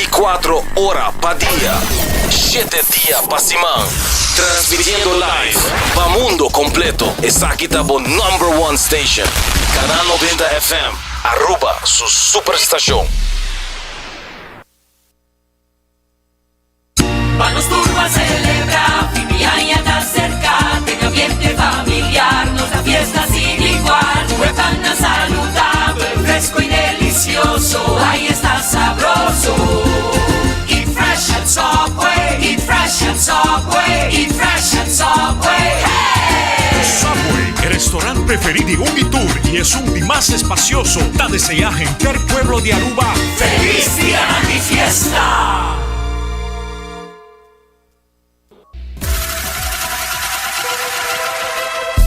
24 ora pa dia, shete dia pa siman. Transmitiendo live pa mundo completo. Esaki ta bo number one station. Canal 90 FM, Aruba su superstacion. Pa nos tur ban celebra, fin di aña ta cerca, den ambiente familiar nos da fiesta sin igual. Cu e pannan saludabel, fresco y delicioso, ay esta sabroso. Eat fresh at Subway, eat fresh at Subway, eat fresh at Subway, hey! Subway, e restaurant preferi di un y tur y esun di mas espacioso, ta desea henter pueblo di Aruba Feliz Dianan di Fiesta!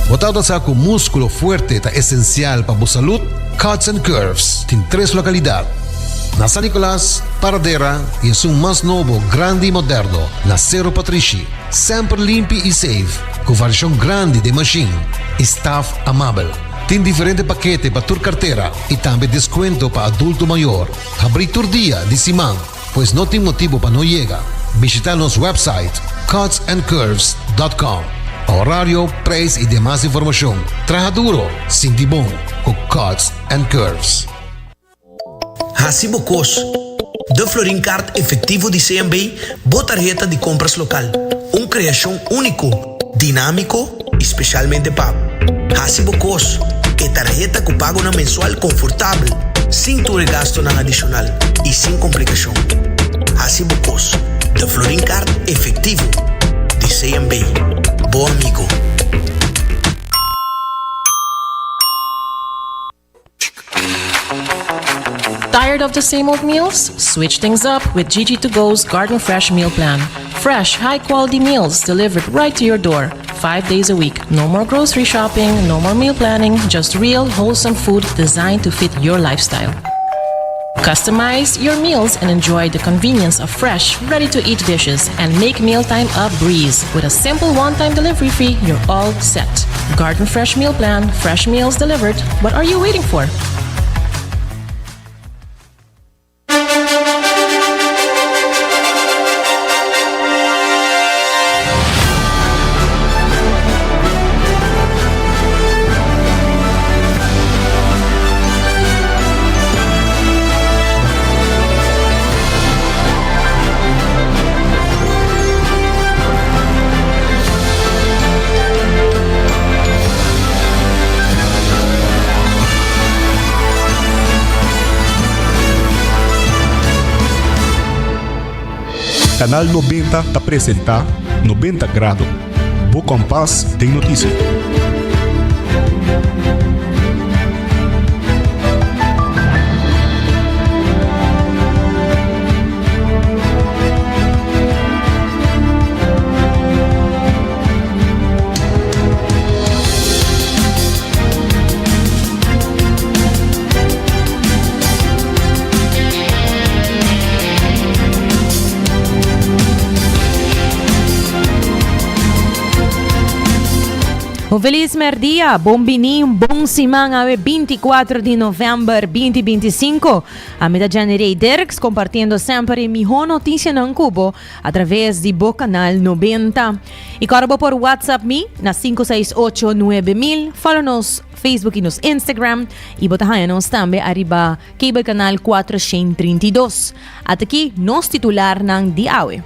Bo tabata sa ku múskulo fuerte ta esensial pa bo salud? Cuts and Curves tin tres lokalidat, na San Nicolas, Paradera i esun mas nobo, grandi i moderno na Cerro Patrishi. Semper limpi i safe, ku variashon grandi den mashin i staf amabel. Tin diferente pakete pa tur kartera i tambe deskuento pa adulto mayor. Habrí tur dia di siman. Pues no tin motibo pa no yega. Bishita nos website cutsandcurves.com pa horario, prijs y demas informacion. Traha duro, sinti bon cu Cuts and Curves. Hasi bo kos. De Florin Card Efectivo di CMB, bo tarheta di compras local. Un creacion unico, dinamico y specialmente pa bo. Hasi bo kos, e tarheta ku pagonan mensual konfortabel, sin tur e gastonan adishonal i sin komplikashon. Hasi bo kos, de Florin Card efektivo di CMB. Bo amigo. Tired of the same old meals? Switch things up with Gigi to Go's Garden Fresh Meal Plan. Fresh, high quality meals delivered right to your door, five days a week. No more grocery shopping, no more meal planning, just real, wholesome food designed to fit your lifestyle. Customize your meals and enjoy the convenience of fresh, ready to eat dishes and make mealtime a breeze. With a simple one time delivery fee, you're all set. Garden Fresh Meal Plan, fresh meals delivered. What are you waiting for? Canal 90 ta presenta 90 Grado, bo kompas den noticia. Un feliz merdia, bon bini, un bon siman awe 24 di november 2025. Ami ta Jenny Ray Dirks compartiendo semper e miho noticianan cu bo a traves di bo canal 90. Y corda bo por WhatsApp mi na 568 9000, follow nos Facebook y nos Instagram y bo ta haya nos tambe ariba cable canal 432. Ata aki nos titularnan di awe.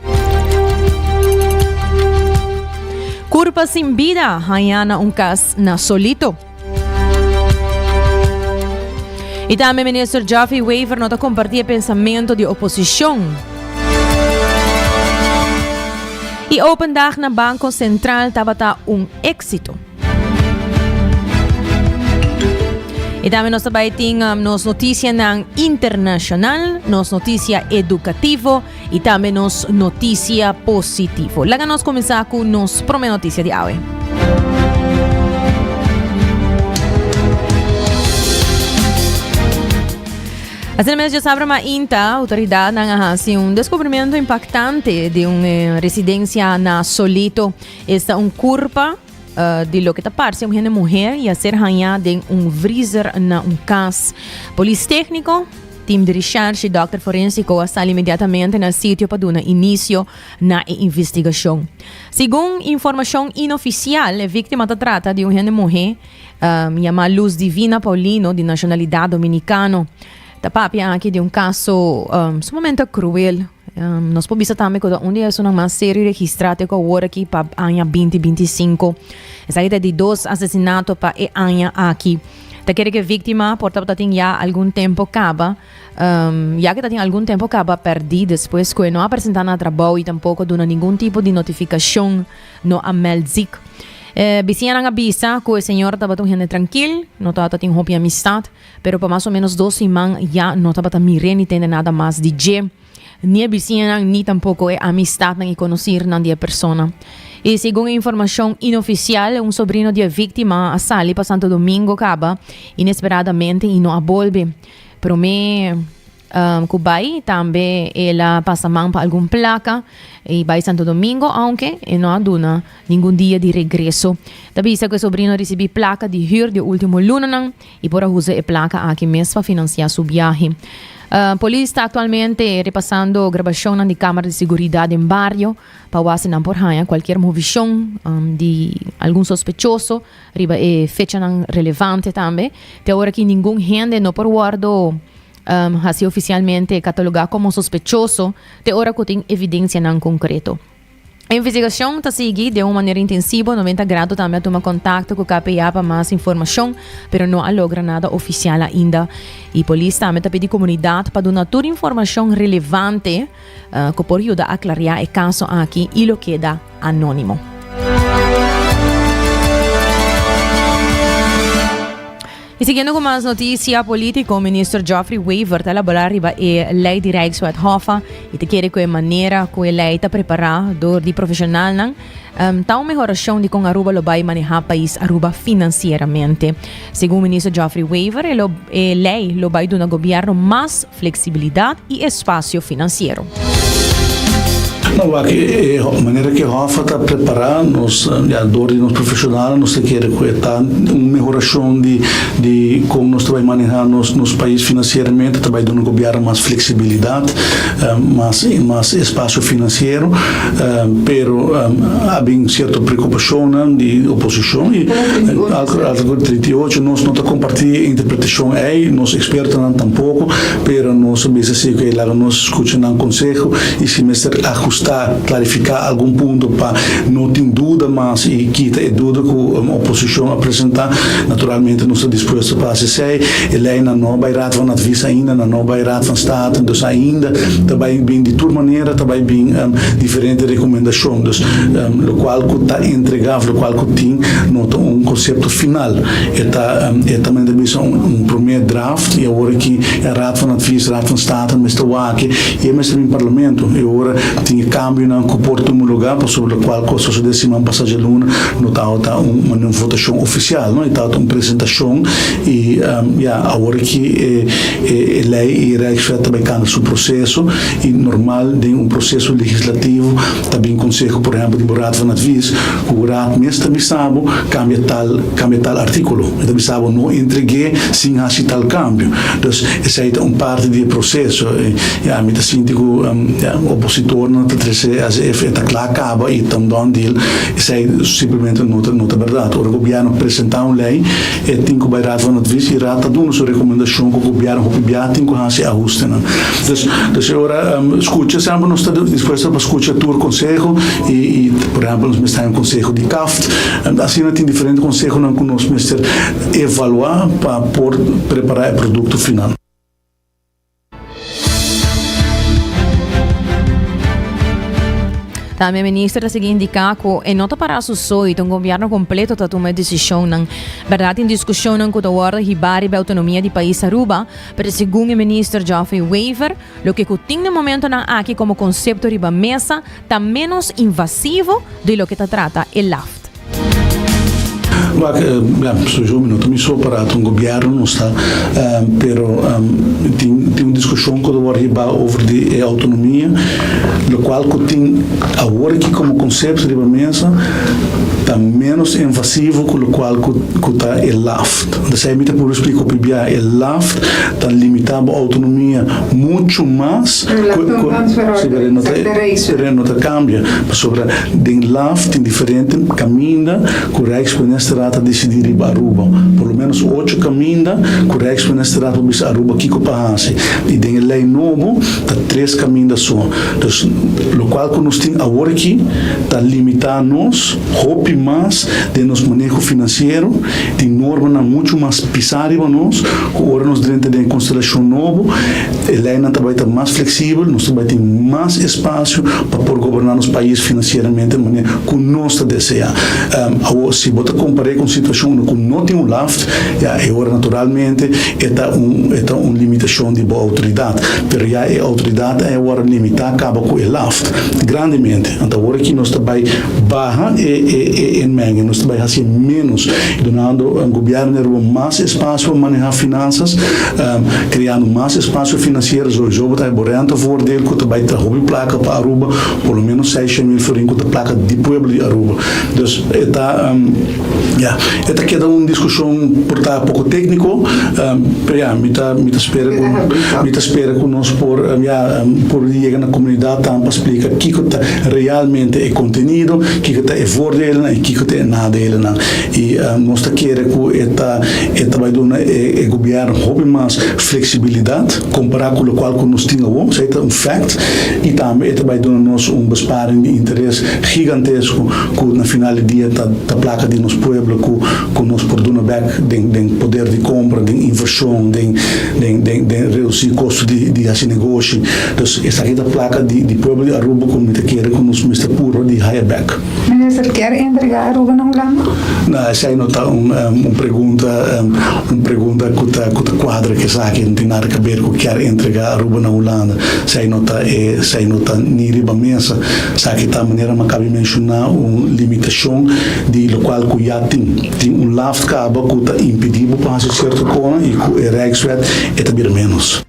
Curpa sin bida haña na un cas na Solito. Y tambe minister Geoffrey Wever no ta comparti e pensamento di oposicion. Y open dag na Banco Central tabata un éxito. Y tambe nos tambe tin um, nos noticianan internacional, nos noticia educativo y tambe nos noticia positivo. Laga nos cuminsa cu nos prome noticia di awe. Asina mes djasabra mainta, autoridadnan a hasi un descubrimiento impactante di un eh, residencia na Solito. Esta un curpa eh, di loke ta parse un hende muher y a ser hañá den un vriezer na un cas. Polis técnico. Team di Recherche y Dokter Forensico a sali inmediatamente na sitio pa duna inicio na e investigacion. Segun informacion inoficial, e victima ta trata di un hende muhe yama Luz Divina Paulino di nacionalidad Dominicano. Ta papia aki di un caso sumamente cruel. Nos por bisa tambe cu ta un di esunnan mas serio registra te cu awor aki pa aña binti 25. Esaki ta di dos asesinato pa e aña aki. Ta kere cu e victima por tabata tin ya algun tempo caba, ya cu ta tin algun tempo caba perdi despues cu e no a presenta na trabou y tampoco duna ningun tipo di notificacion, no a meld ziek. E bisiñanan a bisa cu e señor tabata un hende trankil, no tabata tin hopi amistad. Pero pa mas o menos dos siman ya no tabata mir'é ni tende nada mas di dje, ni e bisiñanan ni tampoko e amistatnan i konosirnan di e persona. I segun e informashon inofisial, un sobrino di e víktima a sali pa Santo Domingo kaba inesperadamente i no a bolbe. Promé ku bai tambe el a pasa man pa algun plaka i bai Santo Domingo, ounke e no a duna ningun dia di regreso. Ta bisa ku e sobrino a risibí plaka di hür di e último lunanan. I por a usa e plaka aki mes pa finansiá su biahe. Polis ta aktualmente repasando grabashonnan di kamera di seguridat den bario pa wak si nan por haña kualkier movishon di algun sospechoso riba e fechanan relevante tambe. Te awor aki ningun hende no por wòrdu hasi ofisialmente katalogá komo sospechoso te ora ku tin evidensianan konkreto. E investigacion ta sigui den un manera intensivo. 90 Grado tambe a tuma contacto cu KPA pa mas informacion, pero no a logra nada oficial ainda. Y polis tambe ta pidi comunidad pa duna tur informacion relevante cu por yuda aclaria e caso aki y lo keda anonimo. Y siguiendo cu mas noticia politico, Minister Geoffrey Wever ta elabora riba e ley di Rijkswet Hoffa y ta kere cu e manera cu e ley ta prepara door di profesionalnan ta un mehoracion di con Aruba lo bay maneha pais Aruba financieramente. Segun Minister Geoffrey Wever e lo e ley lo bay duna gobierno mas flexibilidad y espacio financiero. No wak e manera ku e Hoffa ta prepará nos, ya dor di nos profeshonalnan nos ta kere ku e ta un mehorashon di di kon nos ta bai manehá nos nos pais finansieramente, ta bai duna gobièrnu mas fleksibilidat, mas mas espasio finansiero, pero a bin sierto preokupashonnan di oposishon i artíkulo 38 nos no ta kompartí e interpretashon ei, nos ekspertonan tampoko, pero nos a bisa si ku e laga nos skucha nan konseho i si mester ahustá, klarifiká algun punto pa no tin duda mas i kita e duda ku oposishon a presentá, naturalmente nos ta dispuesto pa hasi esei. E leinan no a bai Raad van Advies ainda, nan no a bai Raad van State, dus ainda ta bai bin di tur manera ta bai bin diferente rekomendashon. Dus lokual ku ta entregá òf lokual ku tin no ta un konsepto final. E ta e ta manera bisa un promé draft i awor aki e Raad van Advies, Raad van State mester wak i e mester bin Parlamento. I ora tin e kambionan ku por tuma lugá pasobra lokual ku a sosodé siman pasá djaluna no tabata un manera un votashon ofisial no, e tabata un presentashon i ya awor aki e e lei i Rijkswet ta bai kanda su proseso i normal den un proseso legislativo ta bin konseho por ehèmpel di bo Raad van Advies ku Raad mes ta bisa bo kambia tal kambia tal artíkulo. E ta bisa bo no entreg'é sin hasi tal kambio. Dus esei ta un parti di e proseso. Ya mi ta sinti ku ya opositornan ta trese as if e ta kla kaba i ta un done deal. Esei simplemente no ta no ta bèrdat. Ora gobièrnu presentá un lei e tin ku bai Raad van Advies i Raad ta duna su rekomendashon ku gobièrnu hopi bia tin ku hasi ahustenan. Dus dus e ora skucha semper nos ta dispuesto pa skucha tur konseho i i por ehèmpel nos mester haña un konseho di CAFT. Asina tin diferente konsehonan ku nos mester evaluá pa por prepará e produkto final. Tambe minister ta sigui indiká ku e no ta para su so i ta un gobièrnu kompleto ta tuma e desishonnan. Bèrdat tin diskushonnan ku ta wòrdu hibá riba e outonomia di pais Aruba, pero segun e minister Geoffrey Wever, loke ku tin na momentonan aki komo konsepto riba mesa ta ménos invasivo di loke ta trata e laft. Wak, ya, sowieso mi no ta mi so para ta un gobierno nos ta, pero tin tin un discusion cu ta word hiba over di e autonomia, locual cu tin awor aki como concepto riba mesa ta menos invasivo cu locual cu cu ta e LAFT. Desei mi ta puru splica hopi bia, e LAFT ta limita bo autonomia mucho mas cu cu si, pero e no ta pero e no ta cambia, pasobra Den LAF tin diferente kaminda ku Rijksministerraad ta disidí riba Aruba. Por lo ménos ocho kaminda ku Rijksministerraad por bisa Aruba kiko pa hasi. I den e lei nobo ta tres kaminda so. Dus lokual ku nos tin awor aki ta limitá nos hopi mas den nos maneho finansiero. Tin normanan muchu mas pisá riba nos ku ora nos drenta den e konstelashon nobo. E leinan ta bai ta mas fleksibel, nos ta bai tin mas espasio pa por goberná nos pais finansieramente manera ku nos ta deseá. Awor, si bo ta kompar'é ku un situashon unda ku no tin un laft, ya, e ora naturalmente e ta un e ta un limitashon di bo outoridat. Pero ya e outoridat a wòrdu limitá kaba ku e laft grandemente. Anto awor aki nos ta bai baha e e e inmenging, nos ta bai hasié ménos, dunando gobièrnu di Aruba mas espasio pa manehá finansas. Creando mas espacio financiero sowieso bo ta hay bo rentevoordeel cu ta bay traha hopi placa pa Aruba, por lo menos seiscientos mil florin cu ta placa di pueblo di Aruba. Dus e ta ya, e ta keda un discusion por ta poco tecnico, pero ya mi ta mi ta spera cu mi ta spera cu nos por ya por yega na comunidad tambe pa splica kico ta realmente e contenido, kico ta e voordeelnan y kico ta e nadeelnan. Y nos ta kere cu e ta E ta bai duna e gobièrnu hopi mas fleksibilidat kompará ku lokual ku nos tin awor, esei ta un fact, i tambe e ta bai duna nos un besparing di interes gigantesko ku na final di dia ta ta plaka di nos pueblo ku ku nos por duna bèk den den poder di kompra, den invershon, den den den den redusí kosto di di hasi negoshi. Dus esaki ta plaka di di pueblo di Aruba ku mi ta kere ku nos mester purba di haya bèk. Minister kier entrega Aruba na Hulanda? No, esei no ta un un pregunta un pregunta ku ta ku ta kuadra ku esaki. No tin nada ke ber ku kier entrega Aruba na Hulanda. Esei no ta e esei no ta ni riba mesa. Esaki ta manera mi a kabi menshoná un limitashon di lokual ku ya tin. Tin un laft kaba ku ta impidí bo pa hasi sierto kona i ku e Rijkswet e ta bira ménos.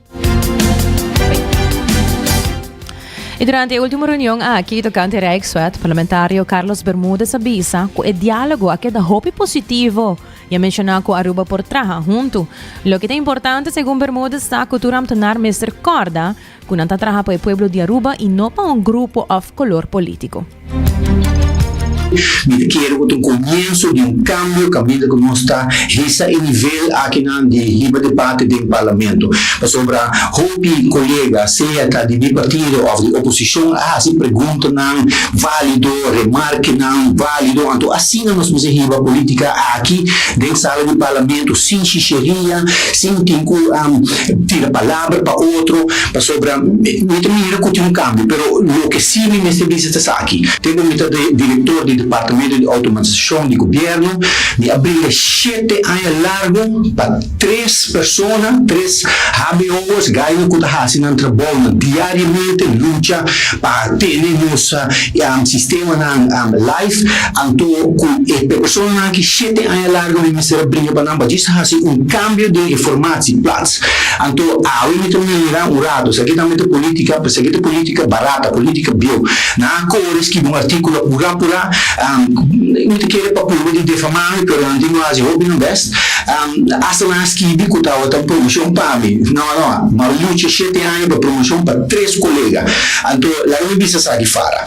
Y durante e ultimo reunion aki tocante Rijkswet, parlamentario Carlos Bermudez a bisa cu e dialogo a keda hopi positivo y a menciona cu Aruba por traha hunto. Loke ta importante segun Bermudez ta cu tur ambtenaar mester corda cu nan ta traha pa e pueblo di Aruba y no pa un grupo of color politico. Mi ta kere ku ta un komienso di un kambio kaminda ku nos ta hisa e nivel akinan di hiba debate den Parlamento. Pasobra hopi kolega, sea ta di mi partido òf di oposishon, a hasi preguntanan válido, remarkenan válido. Anto asina nos mester hiba polítika aki den sala di Parlamento sin shisheria, sin tin ku tira palabra pa otro. Pasobra mi ta mira ku tin un kambio, pero loke si mi mester bisa ta esaki, Tempu mi ta direktor di Departamento di Automatisashon di Gobièrnu, mi a bringa shete aña largu pa tres persona, tres HBO'ers, gainan ku ta hasi nan trabounan diariamente, lucha pa tene nos sistemanan live. Anto ku e personanan aki shete aña largu mi mester a bringa pa nan pa djis hasi un kambio den e formatieplaats. Anto awe mi ta mira un rato, esaki tambe ta politica, pero esaki ta politica barata, politica bieu. Nan a kore skibi un articulo pura pura, mi ta kere pa purba di defama mi, pero nan tin ku hasi hopi nan best. Hasta nan a skibi ku tabata un promocion pa mi. No, no, mi a lucha shete aña pa promocion pa tres colega. Anto laga mi bisa esaki Farah,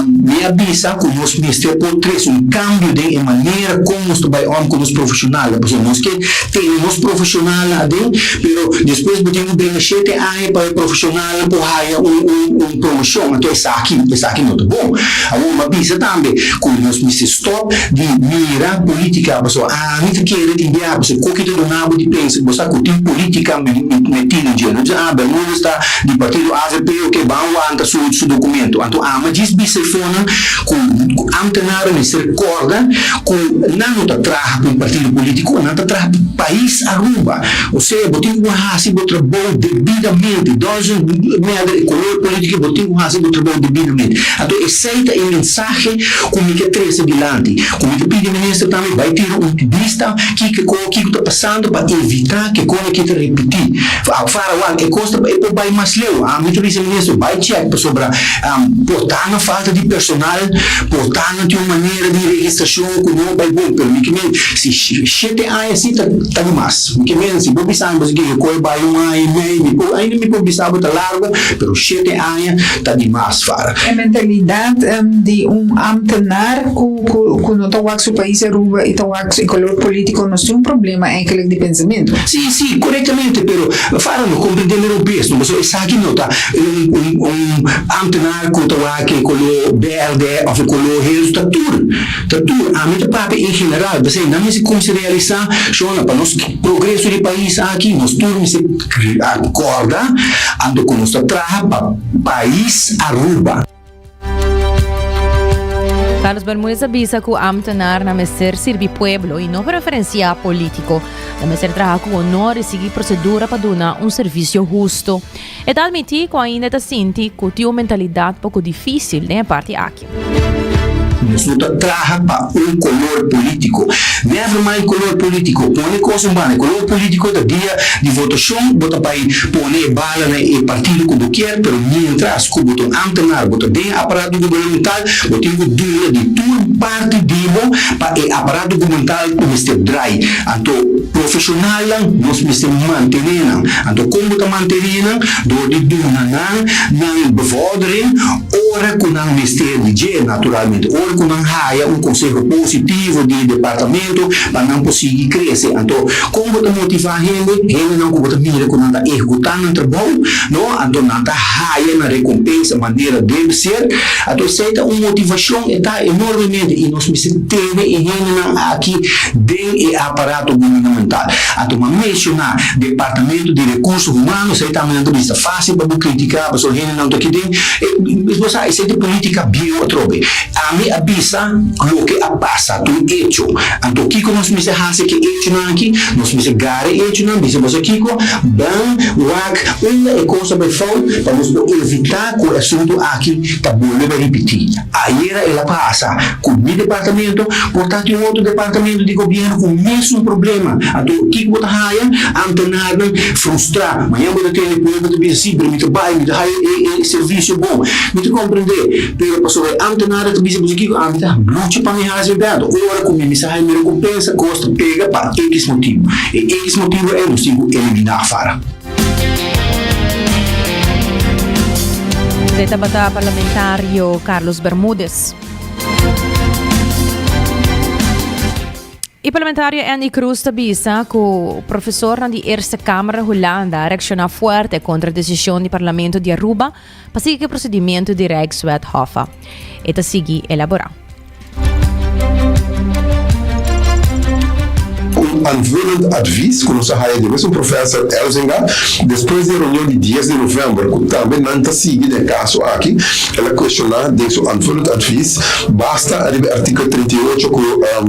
mi a bisa ku nos mester por trese un cambio den e manera kon nos ta bai om ku nos profesionalnan, pasobra nos ke Tene nos profesionalnan aden, pero despues bo tin cu bringa shete aña pa e profesionalnan por haya un un un promocion. Anto esaki, esaki no ta bon. Awor m'a bisa tambe cu nos mester stop di mira politica, pasobra ami ta kere tin biaha, pasobra koki ta duna bo di pensa cu bo sa cu tin politica meti den dje. No bisa, ah, Bermudez ta di partido avp, ok, ban wanta su su documento. Anto ami a djis bisa e fonan cu ambtenaren mester corda cu nan no ta traha pa un partido politico, nan ta traha pa pais Aruba. Osea, bo tin cu haci bo trabou debidamente, doesn't matter e color politico, bo tin cu haci bo trabou debidamente. Anto esey ta e mensahe cu. mi ke trese dilanti, ku mi ta pidi minister tambe bai tira un bista kiko ko kiko ta pasando pa evitá ke kon aki ta ripití. Fara wak e kos ta e por bai mas leu. Ami ta bisa minister bai chèk pasobra por ta na falta di personal, por ta no tin un manera di registrashon ku no bai bon, pero mi ke men si shete aña si ta ta dimas. Mi ke men si bo bisa mi pasobra ke koe bai un aña i mei mi por ainda mi por bisa bo ta largo, pero shete aña ta dimas fara. E mentalidad di un ambtenaar cu cu no ta wak su pais Aruba y ta wak e color politico nos tin un problema eigenlijk di pensamento. Si, si, corectamente, pero fara no comprende mi robes, no, pasobra esaki no ta un un un ambtenaar cu ta wak e color berde of e color geel, ta tur, ta tur, ami ta papia en general, p'esey nan mester cuminsa realisa, shona, pa nos progreso di pais aki, nos tur mester acorda anto cu nos ta traha pa pais Aruba. Carlos Bermudez a bisa cu ambtenaarnan mester sirbi pueblo y no preferencia politico. Nan mester traha cu honor y sigui procedura pa duna un servicio husto. E ta admiti cu ainda e ta sinti cu tin un mentalidad poco dificil den e parti aki. Nos no ta traha pa un color politico. Never mind color politico. Pone cos un banda. E color politico ta dia di votacion bo ta bay pone e bala na e partido cu bo kier, pero mientras cu bo ta un ambtenaar, bo ta den e aparato gubernamental, bo tin cu duna di tur parti di bo pa e aparato gubernamental mester draai. Anto profesionalnan nos mester mantene nan. Anto con bo ta mantene nan? Door di duna nan nan bevordering ora cu nan mester di dje, naturalmente. Ora cu nan haya un conseho positivo di departamento pa nan por sigui crece. Anto con bo ta motiva hende? Hendenan cu bo ta mira cu nan ta ehecuta nan trabou, no? Anto nan ta haya nan recompensa manera debe ser. Anto esey ta un motivacion, e ta enormemente y nos mester tene e hendenan aki den e aparato gubernamental. Anto m'a menciona Departamento di Recurso Humano, esey tambe nan ta bisa facil pa bo critica pasobra hendenan ta aki den, e bo sa esey ta politica bieu atrobe. Ami a bisa loke a pasa, ta un hecho. Anto kiko nos mester haci cu e hechonan aki? Nos mester gara e hechonan, bisa boso kiko, ban wak unda e cos a bay fout pa nos por evita cu e asunto aki ta bolbe bay ripiti. Ayera el a pasa cu mi departamento, por ta tin un otro departamento di gobierno cu mesun problema. Anto kico bo ta haya? Ambtenaarnan frustra. Mañana bo ta tende pueblo ta bisa, si, pero mi ta bay, mi ta haya e servicio bon. Mi ta comprende, pero pasobra e ambtenaarnan ta bisa bo si kico, ami ta lucha pa mi haci mi bènta. Ora cu mi mester haya mi recompensa, cos ta pega pa X motibo. E X motibo ey nos tin cu elimina afara. Esei tabata parlamentario Carlos Bermudez. E parlamentario Andy Cruz ta bisa ku profesornan di Eerste Kamer Hulanda a reakshoná fuerte kontra desishon di parlamento di Aruba pa sigui ku e prosedimentu di Rijkswet Hoffa. E ta sigui elaborá. Un aanvullend advies ku nos a haya di mesun Professor Elzinga despues di e reunion di dies di november ku tambe nan ta sigui den e kaso aki, el a kuestioná den su aanvullend advies basta ariba e artikel 38 ku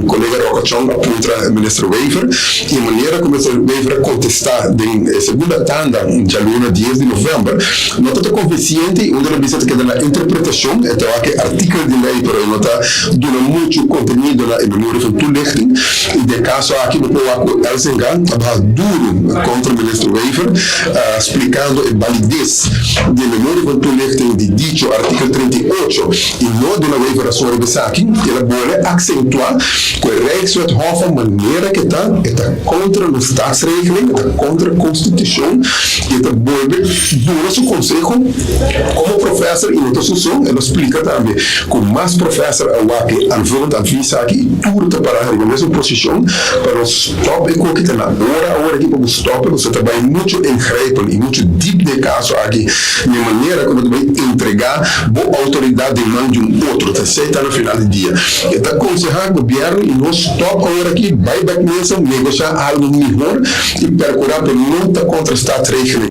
kolega Rocco Chong a puntra Minister Wever i e manera ku Minister Wever a kontestá den e segunda tanda djaluna dies di november No ta ta konvinsente i unda revista ta keda na interpretashon, e ta wak e artíkulo di lei pero e no ta duna muchu kontenido na e memoria van toelichting. I den e kaso aki bo por wak ku Elzinga a baha duru kontra Minister Wever splikando e balides di e memoria van toelichting di dicho artíkulo 38 i no duna Wever rason riba esaki. El a bole aksentuá ku e Rijkswet Hoffa manera ke ta, e ta kontra nos staatsregeling, e ta kontra konstitushon i e ta bolbe Duna su conseho como professor y no ta su so, el a splica tambe cu mas professor a wak e aanvullend advies aki y tur ta para riba mesun posicion pa nos stop e koki ta na ora awor aki pa bo stop e pasobra ta bay mucho ingrijpen y mucho diep den e caso aki di e manera cu bo ta bay entrega bo autoridad den man di un otro ta esey ta na final di dia e ta conseha gobierno y nos stop awor aki bay bek mesa negocia algo mihor y percura pa no ta contra staatsregeling.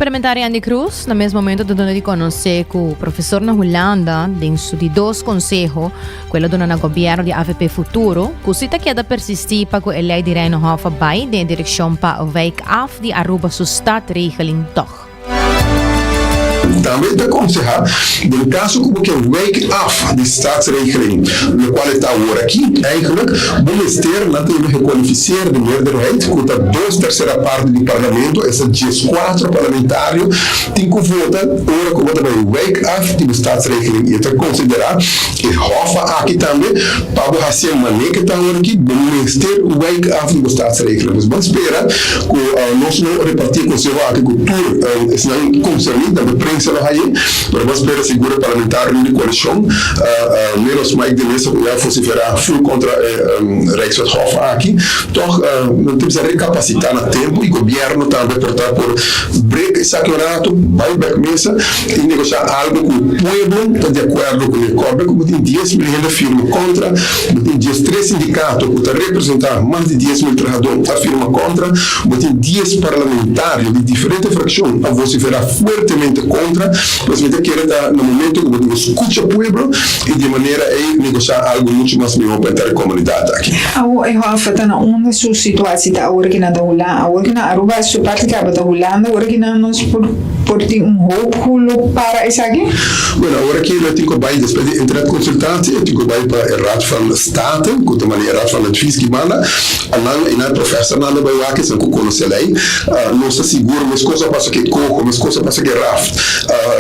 Parlamentario Andy Cruz na mes momento ta duna di conoce cu profesor na Hulanda den su di dos conseho cu el a duna na gobierno di avp Futuro cu si ta keda persisti pa cu e ley di Reino Hof a bay den e direccion pa wijk af di Aruba su stadregeling toch. Tambe ta konsehá den kaso ku bo ke wijk af di staatsregeling, lokual e ta awor aki, eigenlijk bo mester nan ta yama gekwalifiseerde meerderheid ku ta dos tersera parti di parlamento, esta dieskuatro parlamentario tin ku vota ora ku bo ta bai wijk af di bo staatsregeling i e ta konsiderá e hòf aki tambe pa bo hasié mané ke ta awor aki bo mester wijk af di bo staatsregeling. Pues ban spera ku nos lo repartí e konseho aki ku tur esnan konserní, tambe prensa lo haye, pero ban spera sigur e parlamentarionan di koalishon, menos Mike de Meza ku ya vosiferá ful kontra e Rijkswethof aki, tòg nan tin bisa rekapasitá na tempu i gobièrnu tambe por ta por brek esaki un ratu, bai bèk mesa i negoshá algu ku pueblo ta di akuerdo kuné. Kòrda ku bo tin 10,000 hende firma kontra. Bo tin 13 sindikato ku ta representá mas di 10,000 trahadó a firma kontra. Bo tin dies parlamentario di diferente frakshon a vosiferá fuertemente kontra. Pues mi ta kere ta na momento ku bo tin ku skucha pueblo i di e manera ei negoshá algu muchu mas mihó pa henter e komunidat aki. Awor e hòf ta na unda su situasi ta awor ki nan ta Hulanda? Awor ki nan Aruba su parti kaba ta Hulanda awor ki nan nos por por tin un hoop ku lo para esaki? Bueno, awor aki lo tin ku bai despues di internetconsultatie e tin ku bai pa e Raad van State, ku ta manda e Raad van Advies ki manda, a nan i nan profesornan lo bai wak esnan ku konosé lei. Nos ta sigur meskos a pasa ku e coho, meskos a pasa ku e raft,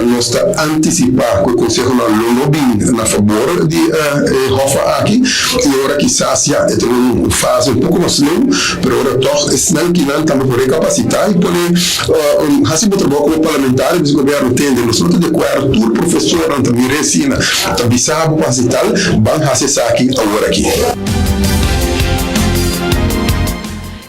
nos ta antisipá ku e konsehonan lo no bin na fabor di e hof aki i ora kisas ya e ta un fase un poko mas leu, pero ora tòg esnan kinan tambe por rekapasitá i pone Hasi bo trabou komo parlamentario bisa gobierno tende nos no ta di akuerdo tur profesornan ta mira esina ta bisa bo pa hasi tal ban hasi esaki awor aki.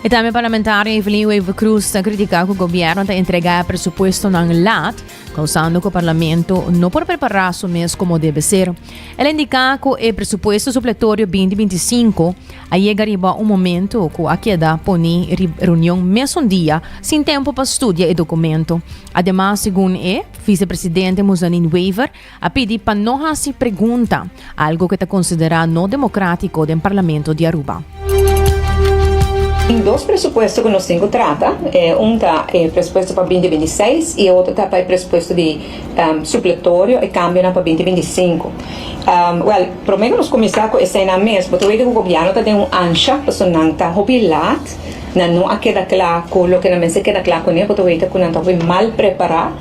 E tambe parlamentario Evelyn Wever-Croes ta critica cu gobierno ta entrega e presupuestonan laat, causando cu parlamento no por prepara su mes como debe ser. El a indica cu e presupuesto supletorio 2025 A yega riba un momento cu a keda poni reunion mesun dia sin tempo pa studia e documento. Ademas, segun e, vicepresidente Muzanin Wever a pidi pa no haci pregunta, algo cu e ta considera no democratico den Parlamento di Aruba. Tin dos presupuesto cu nos tin cu trata, un ta e presupuesto pa binti binti seis y e otro ta pa e presupuesto di supletorio, e cambionan pa binti binti sinku. Wel, prome ku nos kuminsá ku eseinan mes, bo ta wete ku gobièrnu ta den un ansha, pasobra nan ta hopi lat, nan no a keda kla ku loke nan mester keda kla kuné, bo ta wete ku nan ta hopi mal prepará.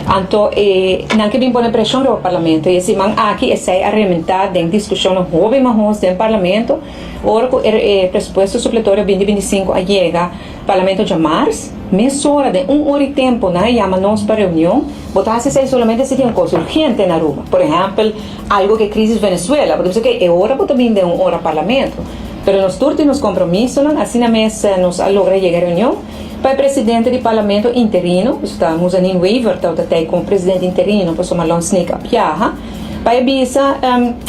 Anto e nan ke bin pone preshon riba parlamento i e siman aki esei a rementá den diskushonnan hopi mahos den parlamento ora ku e presupuesto supletorio binti 25 a yega Parlamento djamars, mesora den un ora i tempu nan a yama nos pa reunion. Bo ta hasi esei solamente si tin un kos urgente na Aruba. Por ehèmpel, algu ku e krisis Venezuela. Bo ta bisa oke, e ora bo ta bin den un ora Parlamento. Pero nos tur tin nos kompromisonan, asina mes nos a logra yega e reunion pa e presidente di Parlamento interino, ku ta Muzanin Wever tabata tei komo presidente interino pasobra Marlon Sneek a biaha, pa e bisa,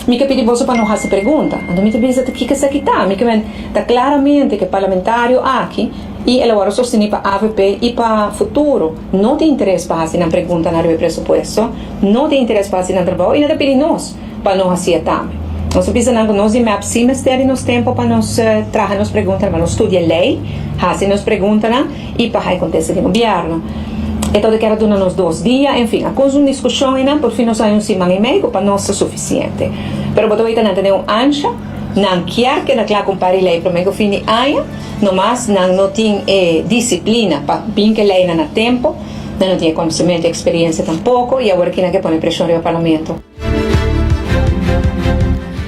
Mi ke pidi boso pa no hasi pregunta. Anto mi ta bisa ta kiko esaki ta? Mi ke men ta klaramente ku e parlamentario aki i el a wòrdu sostení pa avp i pa Futuro no tin interes pa hasi nan preguntanan riba e presupuesto, no tin interes pa hasi nan trabou i nan ta pidi nos pa no hasié tambe. Nos a bisa nan ku nos di mep sí mester di nos tempu pa nos traha nos preguntanan, pa nos studia lei, hasi nos preguntanan i pa haña kontesta di gobièrnu. E tabata kier a duna nos dos dia, en fin, a kuns un diskushon einan, por fin nos haña un siman i mei ku pa nos ta sufisiente. Pero bo ta weta nan ta den un ansha, nan kier keda kla ku un par di lei promé ku fin di aña, nomas nan no tin e disiplina pa bin ku e leinan na tempu, nan no tin e konosementu i eksperiensia tampoko, i awor aki nan ke pone preshon riba parlamento.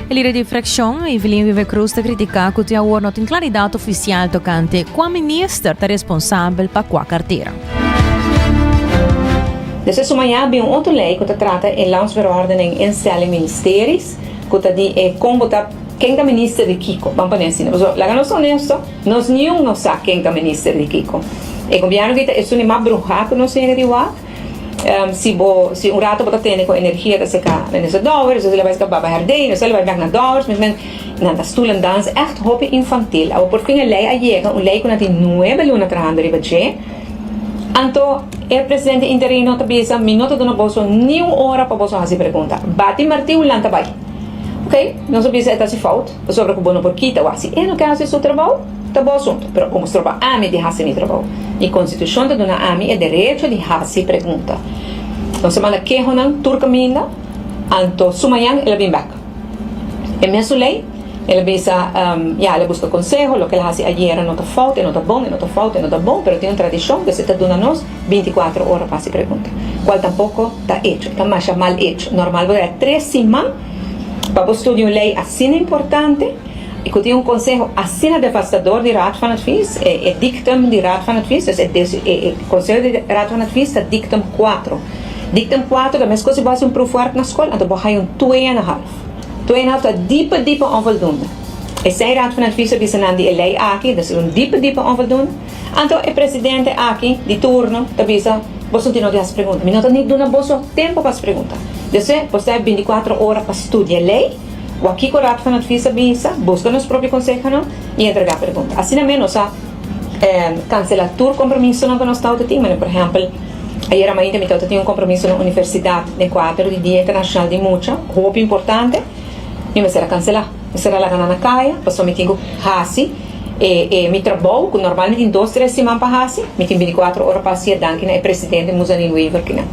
E lider di frakshon, Evelyn Wever-Croes ta kritiká ku te awor no tin klaridat ofisial tokante kua minister ta responsabel pa kua kartera. Despues su maña bin un otro ley cu ta trata e Landsverordening Instelling Ministeries cu ta di e con bo ta ken ta minister di kico, ban pone asina. Pasobra laga nos ta honesto, nos niun no sa ken ta minister di kico. E gobierno aki ta esun di mas bruha cu nos yega di wak. Si bo si un rato bo ta tene cu energia ta seca minister Dowers, despues el a bay seca Baba Herdé, despues el a bay bek na Dowers, mes men nan ta stoelendans echt hopi infantil. Awor por fin e ley a yega, un ley cu nan tin nuebe luna trahando riba dje. Anto e presidente interino ta bisa, Mi no ta duna boso niun ora pa boso hasi pregunta. Bati martiu lanta bai. Ok, nos a bisa e ta hasi fout, pasobra ku bo no por kita wak. Si e no ke hasi su trabou, ta bo asuntu. Pero komo stroba ami di hasi mi trabou? Mi konstitushon ta duna ami e derecho di hasi pregunta. Nos a manda kehonan tur kaminda, anto su mañan el a bin bek. E mesun lei, el a bisa, ya, el a buska konseho, loke el a hasi ayera no ta fout, e no ta bon, e no ta fout, e no ta bon, pero tin un tradishon, dus e ta duna nos bintikuater ora pa hasi pregunta, kual tampoko ta hecho, e ta masha mal hecho. Normal bo ta haya tres siman pa bo studia un lei asina importante i ku tin un konseho asina devastador di Raad van Advies, e e dictum di Raad van Advies, dus e e konseho di Raad van Advies ta dictum kuatro. Dictum kuatro ta meskos si bo hasi un proefwerk na skol, anto bo haya un twee en een half. Twee en een half ta diepe diepe onvoldoende. Esei Raad van Advies a bisa nan di e lei aki, dus un diepe diepe onvoldoende. Anto e presidente aki di turno ta bisa, Boso tin no di hasi pregunta. Mi no ta ni duna boso tempo pa hasi pregunta. Dese, bo ta binticuatro ora pa studia e lei, wak kiko Raad van Advies a bisa, buska nos propio consehonan y entrega pregunta. Asina mes nos a cancela tur compromisonan cu nos tawata tin. Manera por ehempel, ayera mainta mi tawata tin un compromiso na universidad den cuadro di Dia Internacional di Mucha, hopi importante, mi mester a cancela. Mester a laga nan na kaya, pasobra mi tin ku hasi e e mi trabou ku normal mi tin dos tres siman pa hasi, mi tin bintikuater ora pa hasié danki na e presidente Muzanine Wever kinan.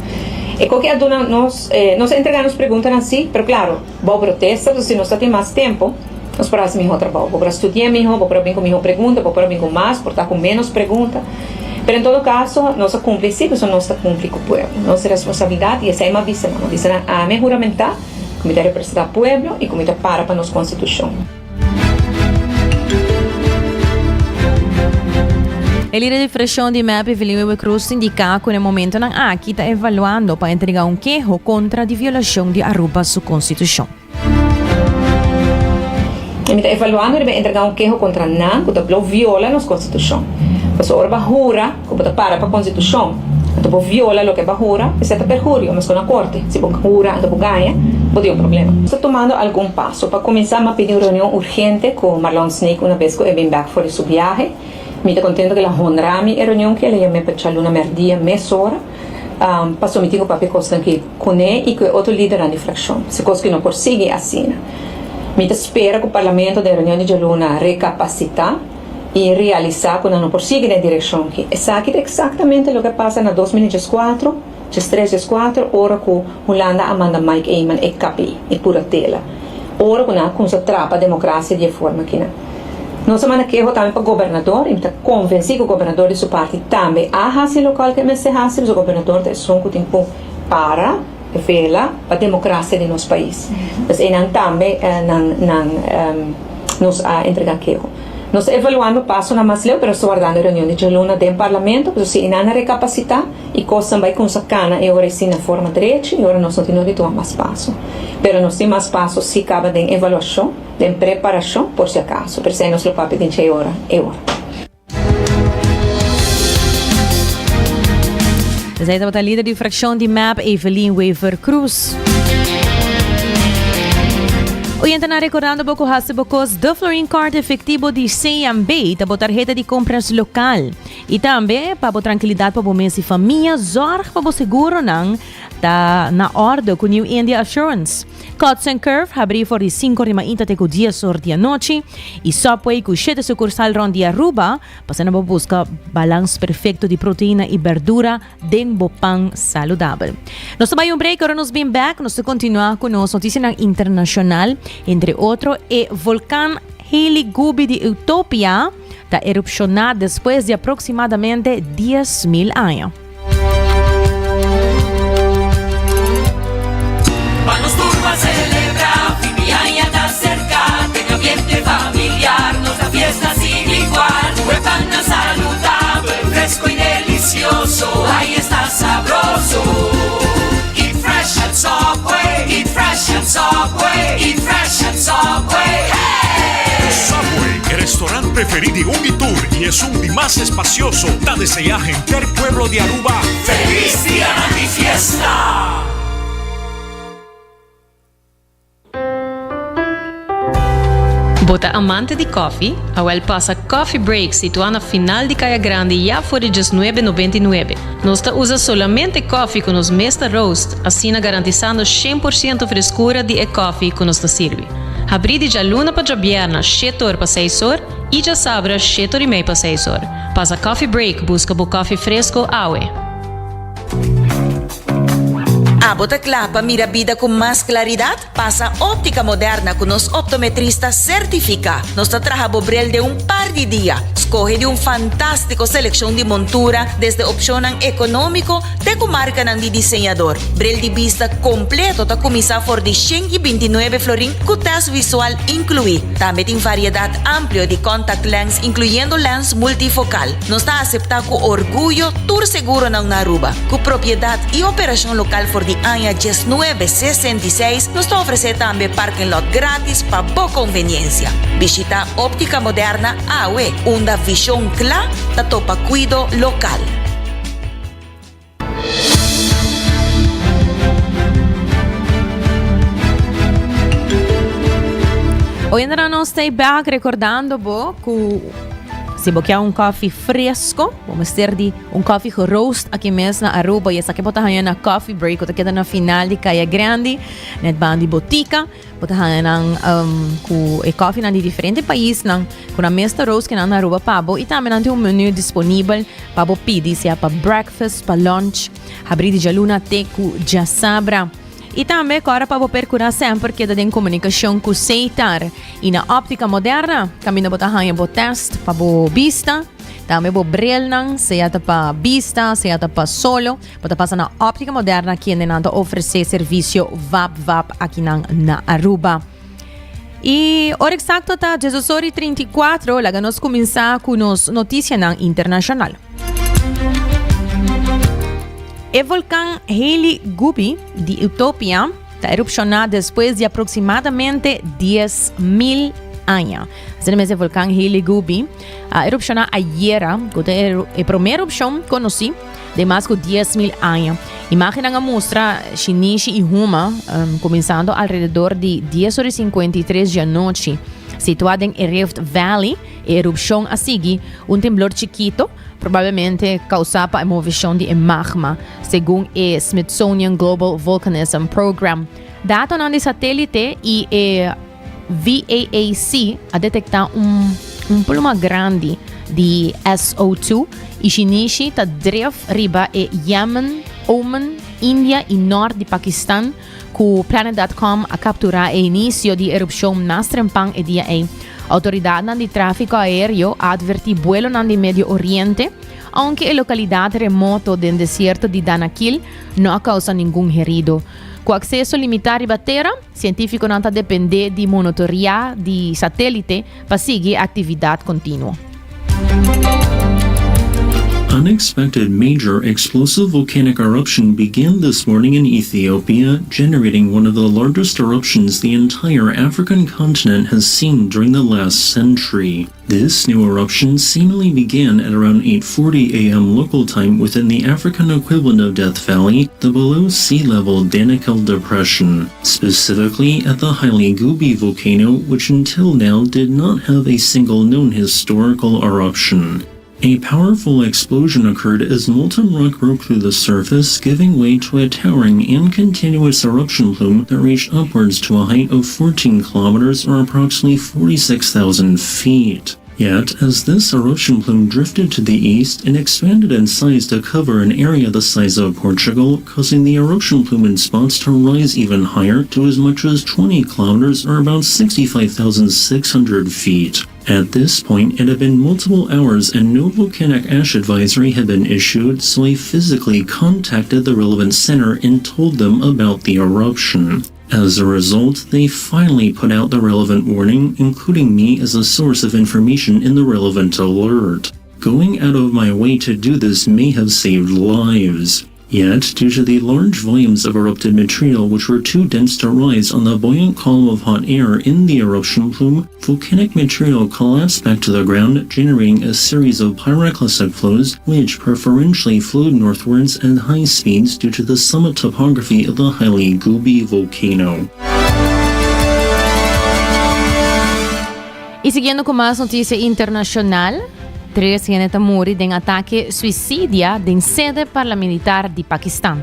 E koki a duna nos, nos a entrega nos preguntanan si, pero klaro, bou protesta, pasobra si nos ta tin mas tempu, nos por hasi mihó trabou. Bo por a studié mihó, bo por a bin ku mihó pregunta, bo por a bin ku mas, por ta ku ménos pregunta. Pero en todo kaso, nos a kumpli si, pasobra nos ta kumpli ku pueblo. Nos responsabilidat, i esei mi a bisa nan, mi a bisa nan, ami a huramentá, Ku mi ta representá pueblo i ku mi ta para pa nos konstitushon. E lider di fraccion di mep, Evelyn Wever-Croes, ta indica cu na e momentonan aki ta evaluando pa entrega un keho contra di violacion di Aruba su constitucion. Mi ta evaluando riba entrega un keho contra nan cu ta blo viola nos constitucion. Pasobra ora bo a hura Ku bo ta para pa konstitushon, anto bo viola loke bo a hura, esei ta perhurio, meskos na korte. Si bo hura anto bo gaña, bo tin un problema. Nos ta tumando algun paso. Pa kuminsá, mi a pidi un reunion urgente ku Marlon Sneek una bes ku e bin bèk for di su biahe. Mi ta kontento ku el a honra mi e reunion ki el a yam'é pa djaluna mèrdia mesora, pasobra mi tin ku papia kosnan ki kuné i ku e otro lidernan di frakshon. Si kos ki no por sigui asina. Mi ta spera ku parlamento den reunion di djaluna rekapasitá. i realisá ku nan no por sigui den e direkshon aki. Esaki ta eksaktamente loke a pasa na 2014, 13, 14, ora ku Hulanda a manda Mike Eman e kap'i e kuratela, ora ku nan a kumsa trapa demokrasia di e forma akinan. Nos a manda keho tambe pa gobernador i mi ta konvensí ku gobernador di su parti tambe a hasi lokual ku e mester hasi, pasobra gobernador ta esun ku tin ku para vela pa demokrasia di nos pais. Pues einan tambe nan nan nos a entrega keho. Nos ta evaluando pasonan mas leu, pero nos ta wardando e reunion di djaluna den Parlamento, pasobra si einan a rekapasitá i kosnan bai kumsa kana e ora esei na forma drechi, e ora nos no tin nodi tuma mas paso. Pero nos tin mas paso si kaba den evaluashon, den preparashon, por si akaso. Pero esei nos lo papia den dje ora e ora. Esei tabata lider di fraccion di mep Evelyn Wever-Croes. Oyentenan recordando bo cu haci bo cos De Florin Card efectivo di CMB ta bo tarheta di compras local. Y tambe pa bo tranquilidad pa bo mes y famia, zorg pa bo seguronan ta na orde cu New India Assurance. Cuts and Curve habri for di sinku or di mainta te ku dies or di anochi i Subway ku shete sukursal rond di Aruba pa asina bo buska balans perfekto di proteina i berdura den bo pan saludabel. Nos ta bai un break ora nos bin bek nos ta kontinua ku nos notisianan internashonal entre otro e volkan Heli Gubi di Utopia ta erupshoná despues di aproksimadamente 10,000 aña. Pa nos tur pa celebra, fin di aña ta cerca, den ambiente familiar, nos da fiesta sin igual. Cu e pannan saludabel, fresco y delicioso, ay esta sabroso. Eat fresh at Subway, eat fresh at Subway, eat fresh at Subway, hey! Subway, e restaurant preferi di un y tur y esun di mas espacioso, ta desea henter pueblo di Aruba Feliz dianan di fiesta! Bo ta amante di koffie? Awel pasa Coffee Break situá na final di Kaya Grandi ya for di diesnuebe nobenta i nuebe. Nos ta usa solamente koffie ku nos mes ta roast, asina garantisando shen por siento freskura di e koffie ku nos ta sirbi. Habrí di djaluna pa djabièrna shete or pa seis or i djasabra shete or i mei pa seis or. Pasa Coffee Break buska bo koffie fresko awe. Abo ta kla pa mira bida ku mas klaridat? Pasa Óptica Moderna ku nos optometrista sertifiká. Nos ta traha bo bril den un par di dia. Skohe di un fantástiko selekshon di montura, desde opshonnan ekonómiko te ku markanan di diseñador. Bril di bista kompleto ta kuminsá for di 129 florin ku tèst visual inkluí. Tambe tin variedat amplio di contact lens inkluyendo lens multifokal. Nos ta aseptá ku orguyo tur seguronan na Aruba. Ku propiedat i operashon lokal for di aña 1966, nos ta ofresé tambe parking lot gratis pa bo konveniensia. Bishitá Óptica Moderna awe, unda vishon kla ta topa kuido lokal. Oyendera nos ta back recordando bo ku si bo kier un koffie fresco, bo mester di un koffie geroost aki mes na Aruba y esaki bo ta haña na Coffee Break ku ta keda na final di Kaya Grandi, net banda di botica. Bo ta haña nan um, ku e koffienan di diferente paisnan ku nan mes ta roast nan na Aruba pa bo y tambe nan tin un menu disponibel pa bo pidi sea pa breakfast, pa lunch, habri di djaluna te ku djasabra. Y tambe kòrda pa bo perkurá semper keda den komunikashon ku Seitar y na Óptica Moderna kaminda bo ta haña bo test pa bo bista, tambe bo brilnan, sea ta pa bista, sea ta pa solo. Bo ta pasa na Óptica Moderna kende nan ta ofresé servisio vap vap akinan na Aruba. I ora eksakto ta diesdos ora i 34, laga nos kuminsá ku nos notisianan internashonal. E volkan Hailey Gubi di Utopia ta erupshoná despues di aproksimadamente 10.000 aña. Asina mes e volkan Hailey Gubi a erupshoná ayera, ku ta e promé erupshon konosí den mas ku 10.000 aña. Imágennan a mustra shinishi i huma kuminsando alrededor di 10 ora i 53 djanochi. Situá den e Rift Valley, e erupshon a sigui un temblor chikito, probablemente kousá pa e moveshon di e magma, segun e Smithsonian Global Volcanism Program. Datonan di satélite i e VAAC a detektá un un pluma grandi di SO2 i shinishi ta dref riba e Yemen, Oman, India i nort di Pakistan ku Planet.com a kapturá e inisio di erupshon mas trempan e dia ei. Outoridatnan di tráfiko aéreo a atvertí buelonan di Medio Oriente, ounke e lokalidat remoto den desierto di Danakil no a kousa ningun herido. Ku akseso limitá riba tera, Sientífikonan ta dependé di monotoriá di satélite pa sigui e aktividat kontinuo. Unexpected major explosive volcanic eruption began this morning in Ethiopia, generating one of the largest eruptions the entire African continent has seen during the last century. This new eruption seemingly began at around 8:40 a.m. local time within the African equivalent of Death Valley, the below sea level Danakil Depression, specifically at the Haile Gubi volcano, which until now did not have a single known historical eruption. A powerful explosion occurred as molten rock broke through the surface, giving way to a towering and continuous eruption plume that reached upwards to a height of 14 kilometers or approximately 46,000 feet. Yet, as this eruption plume drifted to the east, it expanded in size to cover an area the size of Portugal, causing the eruption plume in spots to rise even higher to as much as 20 kilometers or about 65,600 feet. At this point, it had been multiple hours and no volcanic ash advisory had been issued, so I physically contacted the relevant center and told them about the eruption. As a result, they finally put out the relevant warning, including me as a source of information in the relevant alert. Going out of my way to do this may have saved lives. Yet, due to the large volumes of erupted material which were too dense to rise on the buoyant column of hot air in the eruption plume, volcanic material collapsed back to the ground, generating a series of pyroclastic flows which preferentially flowed northwards at high speeds due to the summit topography of the Haile Gubi volcano. I siguiendo ku mas notisia internashonal, tres hende ta muri den atake suisidia den sede parlamentar di Pakistan.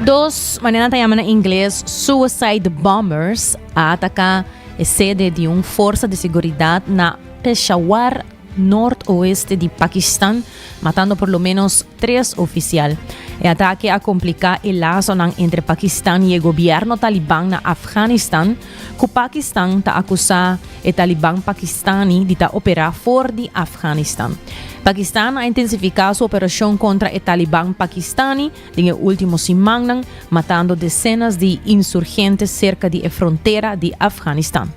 Dos, manera nan ta yama na ingles, suicide bombers a ataka e sede di un forsa di seguridat na Peshawar, noord-oeste di Pakistan, matando por lo menos tres oficial. E atake a kompliká e lasonan entre Pakistan i e gobièrnu taliban na Afganistan, ku Pakistan ta akusá e taliban pakistani di ta operá for di Afganistan. Pakistan a intensifiká su operashon kontra e taliban pakistani den e último simannan, matando desenas di insurgente serka di e frontera di Afganistan.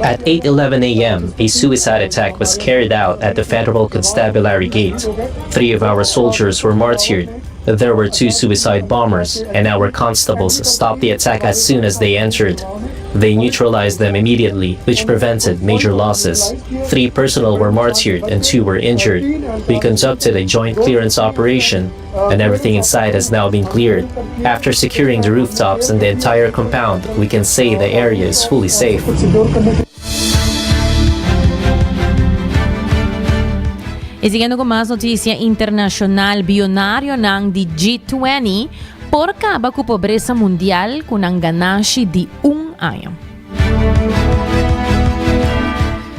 At 8:11 a.m., a suicide attack was carried out at the Federal Constabulary Gate. Three of our soldiers were martyred. There were two suicide bombers, and our constables stopped the attack as soon as they entered. They neutralized them immediately, which prevented major losses. Three personnel were martyred and two were injured. We conducted a joint clearance operation, and everything inside has now been cleared. After securing the rooftops and the entire compound, we can say the area is fully safe. Y siguiendo cu mas noticia internacional, bionarionan di G20 por caba cu pobresa mundial cu nan ganashi di un aña.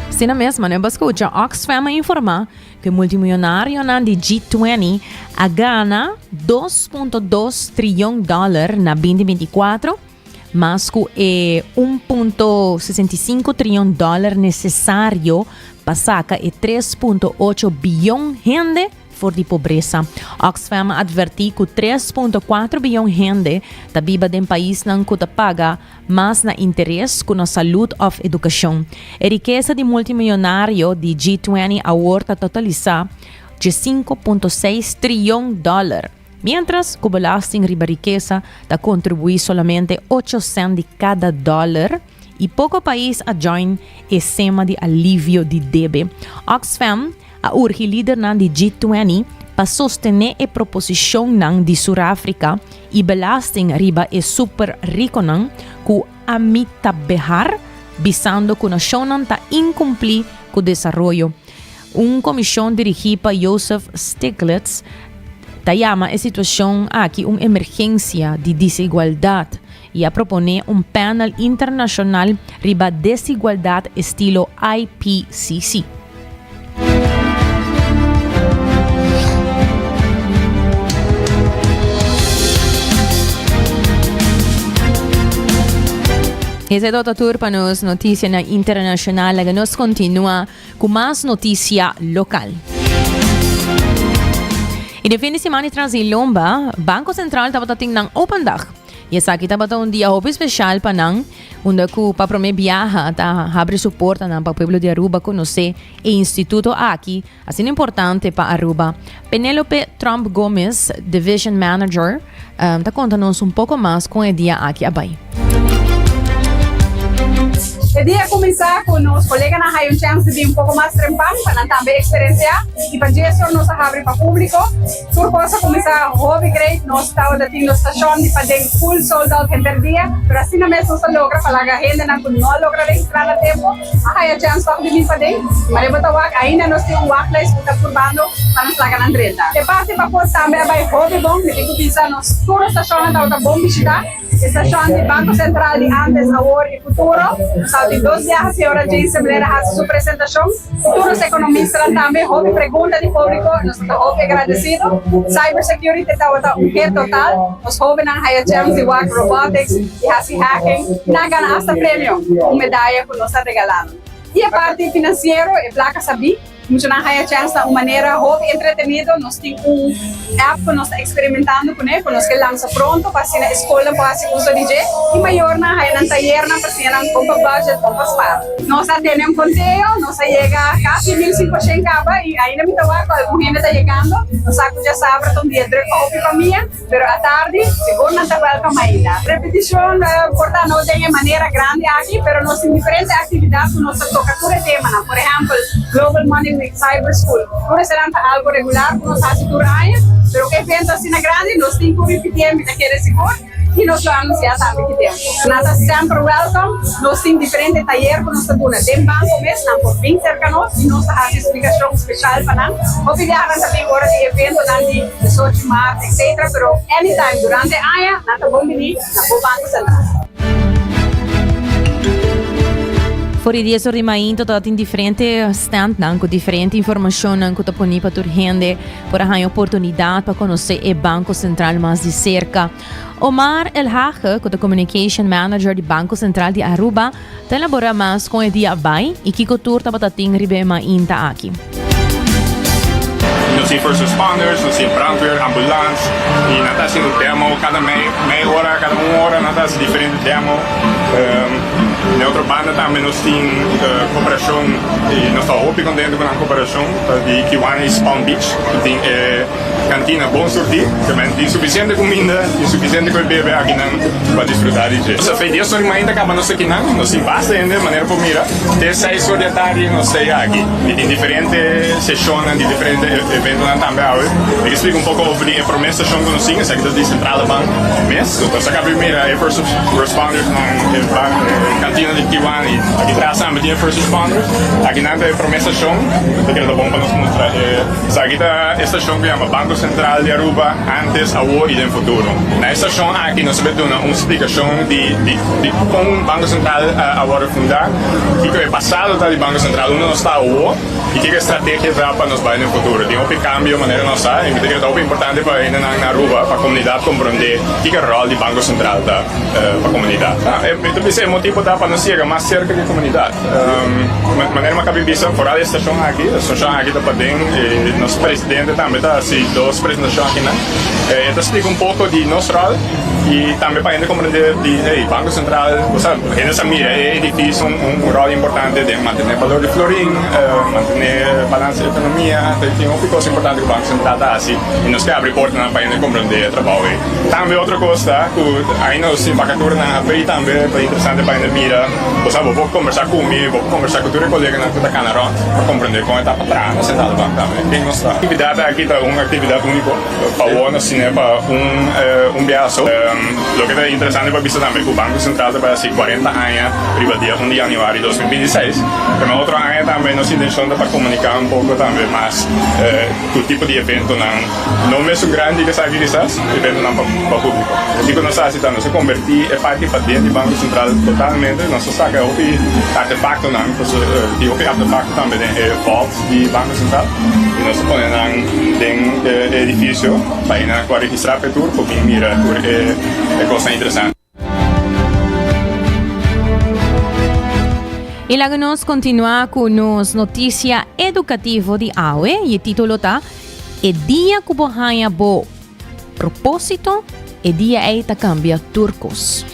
Asina mes, manera bo a scucha, Oxfam a informa cu e multimiljonarionan di G20 a gana 2.2 triyon dollar na 2024, Mas ku e un punto 65 trion dòler nesesario pa saka e 3.8 bion hende for di pobresa. Oxfam a atvertí ku 3.4 bion hende ta biba den paisnan ku ta paga mas na interes ku na salud òf edukashon. E rikesa di multimillonario di G20 awor ta totalisá 5.6 trion dòler. Miéntras ku belasting riba rikesa ta kontribuí solamente ocho sènt di kada dòler i poko pais a join e sema di alivio di debe. Oxfam a urgi lidernan di G20 pa sostené e proposishonnan di Suráfrika i belasting riba e super rikonan ku Amitabh Behar bisando ku nashonnan ta inkumplí ku desaroyo. Un komishon dirigí pa Joseph Stiglitz ta yama e situashon aki un emergensia di desigualdat i a proponé un panel internashonal riba desigualdat estilo IPCC. Esei ta tur pa nos notisianan internashonal. Laga nos kontinuá Ku mas notisia lokal. I den fin di siman di tras di lomba, Banko Sentral tabata tin nan open dag. I esaki tabata un dia hopi speshal pa nan, unda ku pa promé biaha ta habri su portanan pa pueblo di Aruba konosé e instituto aki, asina importante pa Aruba. Penelope Tromp Gomez, Division Manager, ta konta nos un poko mas kon e dia aki a bai. E dia a kuminsá ku nos koleganan haya un chèns di bin un poko mas trempan pa nan tambe eksperensiá i pa djesor nos a habri pa públiko. Tur kos a kuminsá hopi great, nos tabata tin nos stashon di paden full sold out henter dia, pero asina mes nos a logra pa laga hendenan ku no a logra registrá na tempu a haya chèns tòg di bin paden. Mare bo ta wak, ainda nos tin un wachtlijst ku ta purbando pa nos laga nan drenta. E parti pafó tambe a bai hopi bon, mi tin ku bisa nos tur stashonnan tabata bon bishitá. E stashon di Banko Sentral di antes, awor i futuro. Nos tabatin dos biaha señora Jane Semler a hasi su presentashon. Tur nos ekonomistanan tambe, hopi pregunta di públiko, nos ta hopi agradesido. Cyber security tabata un hit total. Nos hóbennan haya chèns di wak robotics i hasi hacking. Nan a gana asta premio, un medaya ku nos a regalá nan. I e parti finansiero, e plaka sabí. Muchanan haya chèns na un manera hopi entretenido. Nos tin un app ku nos ta eksperimentando kuné, ku nos ke lansa pronto pa asina e skolnan por hasi uso di dje i mayornan haya nan tayernan pa siña nan kon pa budget, kon pa spar. Nos a tene un konteo, nos a yega kasi 1500 kaba i ainda mi ta wak ku algun hende ta yegando. Nos sa ku djasabra ta un dia druk pa hopi famia. Pero atardi sigur nan ta welcome ainda. Repeticion por ta no den e manera grandi aki, pero nos tin diferente actividad cu nos ta toca tur e temanan. Por ehempel, Global Money Week, Cyber School, tur esenan ta algo regular cu nos haci tur aña, pero cu evento asina grandi nos tin cu ripitié, mi ta kere sigur, y nos lo anuncia tambe ki tempo. Nan ta semper welcome, nos tin diferente tayer cu nos ta duna den banco mes, nan por bin cerca nos y nos ta haci explicacion special pa nan. Hopi biaha nan ta bin ora di eventonan di. 18 maart etc. Pero anytime durante aña nan ta bon bini na bo Banco Central. For di dies or di mainta tabatin diferente standnan ku diferente informashonnan ku ta poni pa tur hende por a haña oportunidat pa konosé e Banko Sentral mas di serka. Omar El Hage, ku ta Communication Manager di Banko Sentral di Aruba, ta elaborá mas kon e dia a bai i kiko tur tabata tin riba e mainta aki. Nos tin first responders, nos tin brandweer, ambulans y nan ta haciendo demo cada mei mei ora, cada un ora nan ta haci diferente demo. Den otro banda tambe nos tin cooperacion y nos ta hopi contento cu nan cooperacion ta di Kiwanis Palm Beach cu tin e cantina bon surti, te tin suficiente cuminda, tin suficiente cu e bebe akinan pa disfruta di dje. Nos a fe dies ora di mainta caba nos akinan, nos tin basta hende manera por mira. Te seis or di atardi nos ta aki y tin diferente sesionnan di diferente eventonan tambe awe. Mi ke splika un poko over di e prome seshon ku nos tin, esaki ta di Centrale Bank mes. Nos a kaba di mira e first responders nan e kantina di Kiwan y aki tras tambe tin e first responders. Aki nan ta e prome seshon, ta kere ta bon pa nos mustra e. Esaki ta e stashon ku yama Banko Sentral di Aruba, antes, awor y den futuro. Na e stashon aki nos ta bai duna un splikashon di di kon Banko Sentral a wòrdu fundá, kiko e pasado ta di Banko Sentral, unda nos ta awor y kiko e strategia ta pa nos bai den futuro. Tin hopi kambio manera nos sa y mi ta kere ta hopi importante pa hendenan na Aruba, pa komunidat komprondé kiko e ròl di Banko Sentral ta pa komunidat. Mi ta bisa e motibu ta pa nos yega mas serka di e komunidat. Manera mi a kabi bisa, foral e stashon aki, e stashon aki ta paden i nos presidente tambe ta hasi dos presentashon akinan. E ta splika un poko di nos ròl i tambe pa hende komprendé di hey, Banko Sentral, bo sa, hende sa mira e edifisio un ròl importante den mantené balor di florin, mantené balansa di ekonomia, tin hopi kos importante ku Banko Sentral ta hasi i nos ke abri portanan pa hende komprendé e trabou ei. Tambe otro kos ta ku ainda nos tin vakaturanan habrí tambe, ta interesante pa hende mira. Bo sa, bo por kombersá ku mi, bo por kombersá ku tur e koleganan ku ta kana rònt pa komprendé kon e ta pa traha na Centrale Bank tambe. Ken nos ta? Aktividat aki ta un aktividat úniko pa wou nos tine pa un un biaha so. Loke ta interesante pa bisa tambe ku Banko Sentral ta bai hasi kuarenta aña riba dia un di yanüari 2026. Pero otro aña tambe nos intenshon ta pa komuniká un poko tambe mas ku tipo di eventonan No mesun grandi ke esaki kisas, eventonan pa pa públiko. Kiko nos a hasi ta nos a kombertí e parti paden di Banko Sentral totalmente. Nos a saka hopi artefaktonan, pasobra tin hopi artefakto tambe den e vault di Banko Sentral i nos a pone nan den e edifisio pa hende ku a registrá pa e tur por bin mira tur e kosnan interesante. I laga nos kontinuá ku nos notisia edukativo di awe i e título ta E dia ku bo haña bo propósito, e dia ei ta kambia tur kos.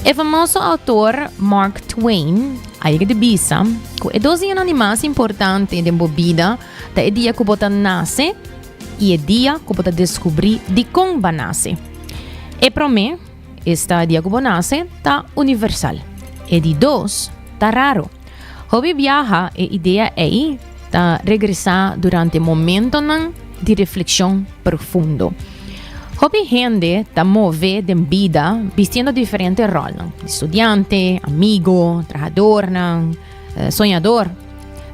E famoso autor Mark Twain a yega di bisa ku e dos dianan di mas importante den bo bida ta e dia ku bo ta nase i e dia ku bo ta deskubrí dikon bo a nase. E promé, esta dia ku bo nase, ta universal. E di dos ta raro. Hopi biaha e idea ei ta regresá durante momentonan di reflekshon profundo. Hopi hende ta move den bida bistiendo diferente ròlnan, di studiante, amigo, trahadornan, soñador.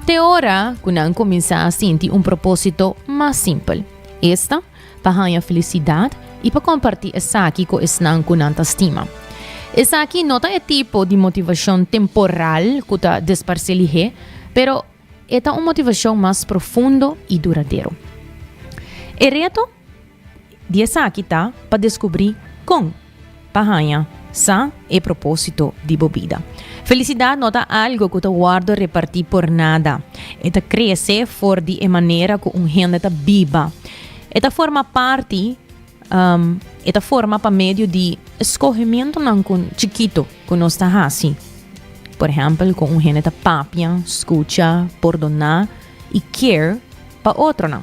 Te ora ku nan kuminsá sinti un propósito mas simpel, esta, pa haña felisidat i pa kompartí esaki ku esnan ku nan ta stima. Esaki no ta e tipo di motivashon temporal ku ta desparsé lihé, pero e ta un motivashon mas profundo i duradero. E reto? Di esaki ta pa deskubrí kon pa haña sa e propósito di bo bida. Felisidat no ta algu ku ta wòrdu repartí por nada. E ta krese for di e manera ku un hende ta biba. E ta forma parti, e ta forma pa medio di skohementunan ku chikitu ku nos ta hasi. Por ehèmpel, ku un hende ta papia, skucha, pordoná i care pa otronan.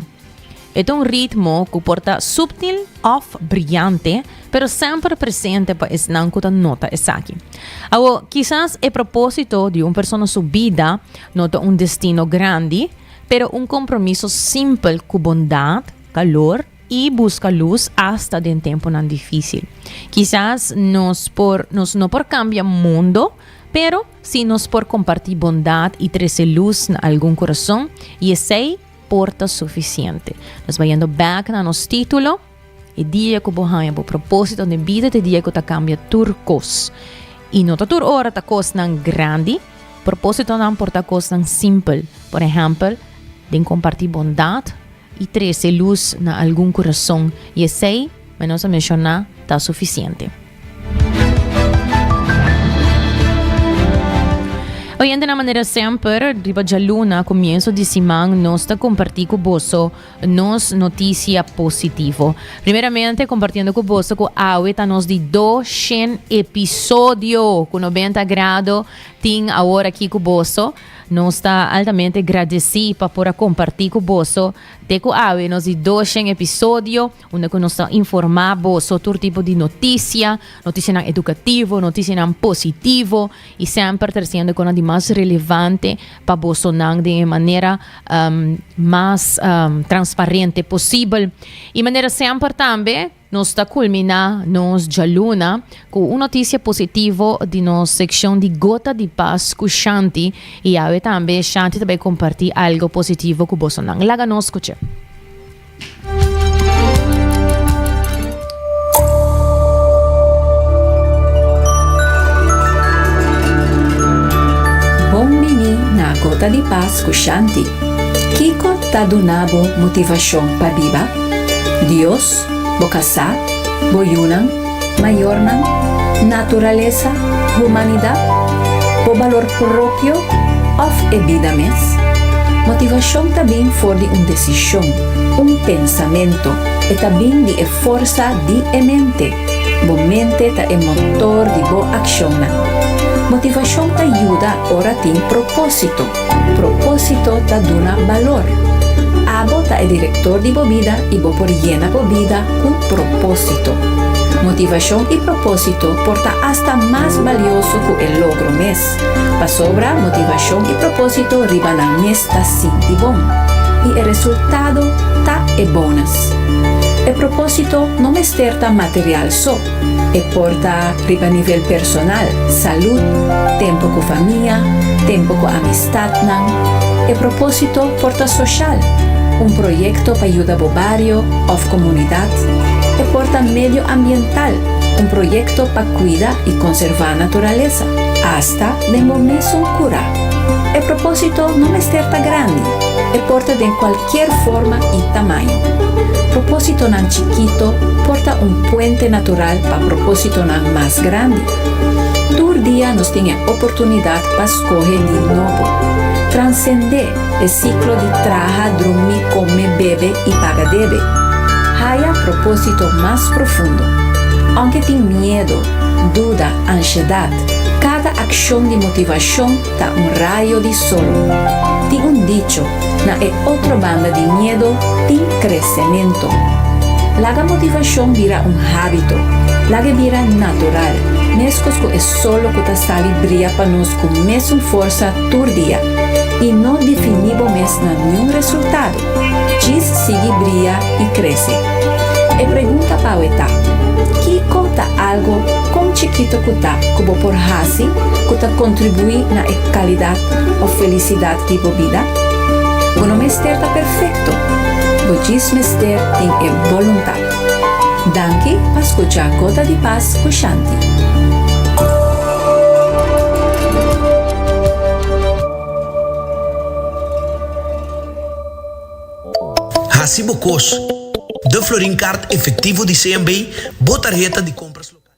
E ta un ritmo ku por ta subtil òf briante, pero semper presente pa esnan ku ta nota esaki. Awor, kisas e propósito di un persona su bida no ta un destino grandi, pero un kompromiso simpel ku bondat, kalor i buska lus asta den tempunan difísil. Kisas nos por nos no por kambia mundo, pero si nos por kompartí bondat i trese lus na algun kurason, i esei por ta suficiente. Nos bayendo back na nos título, e dia ku bo haña bo propósito den bida ta e dia ku ta kambia tur kos. I no ta tur ora ta kosnan grandi, propósitonan por ta kosnan simpel. Por ehèmpel, den kompartí bondat i trese lus na algun kurason, i esei, mi nos a menshoná, ta sufisiente. Oyentenan, manera semper, riba djaluna, komienso di siman, nos ta kompartí ku boso nos noticia positivo. Primeramente compartiendo cu boso cu awe ta nos di 200 episodio cu 90 grado tin awor aki cu boso. Nos ta altamente gradeci pa por a comparti cu boso te cu awe nos di 200 episodio unda cu nos ta informa boso tur tipo di noticia, noticianan educativo, noticianan positivo y semper treciendo con di mas relevante pa bosonan den e manera mas transparente posibel. Y manera semper tambe nos ta culmina nos djaluna cu un noticia positivo di nos seccion di Gota di Paz cu Shanti y awe tambe Shanti ta bay comparti algo positivo cu bosonan. Laga nos scucha. Bon bini na Gota di Pas ku Shanti. Kiko ta duna bo motivashon pa biba? Dios, bo kasá, bo yunan, mayornan, naturalesa, humanidat, bo balor propio òf e bida mes? Motivashon ta bin for di un desishon, un pensamentu. E ta bin di e forsa di e mente. Bo mente ta e motor di bo akshonnan. Motivashon ta yuda ora tin propósito. Propósito ta duna balor. Abo ta e direktor di bo bida i bo por yena bo bida ku propósito. Motivashon i propósito por ta asta mas balioso ku e logro mes, pasobra motivashon i propósito riba nan mes ta sinti bon, i e resultado ta e bonus. E propósito no mester ta material so. E por ta riba nivel personal, salud, tempo cu famia, tempo cu amistadnan. E propósito por ta social, un proyecto pa yuda bo bario of comunidad. E por ta medioambiental, un proyecto pa cuida y conserva naturalesa, hasta den bo mesun cura. E propósito no mester ta grandi, e por ta den cualkier forma y tamaño. Propósitonan chikito por ta un puente natural pa propósitonan mas grandi. Tur dia nos tin e oportunidat pa skohe di nobo. Transendé e siklo di traha, drumi, kome, bebe i paga debe. Haya propósito mas profundo. Ounke tin miedu, duda, anshedat, kada akshon di motivashon ta un rayo di solo. Tin un dicho, na e otro banda di miedo tin crecemento. Laga motivacion bira un habito, lag'e bira natural, mescos cu e solo cu ta sali bria pa nos cu mesun forsa tur dia. Y no defini bo mes na niun resultado, djis sigui bria y crece. E pregunta pa awe ta, Kico ta algo con chikito cu ta cu bo por haci cu ta contribui na e calidad of felicidad di bo bida? Bo no mester ta perfecto, bo djis mester tin e boluntad. Danki pa scucha Gota di Paz cu Shanti. Hasi bo kos. De Florin Card efectivo di CMB, bo tarheta di compras local.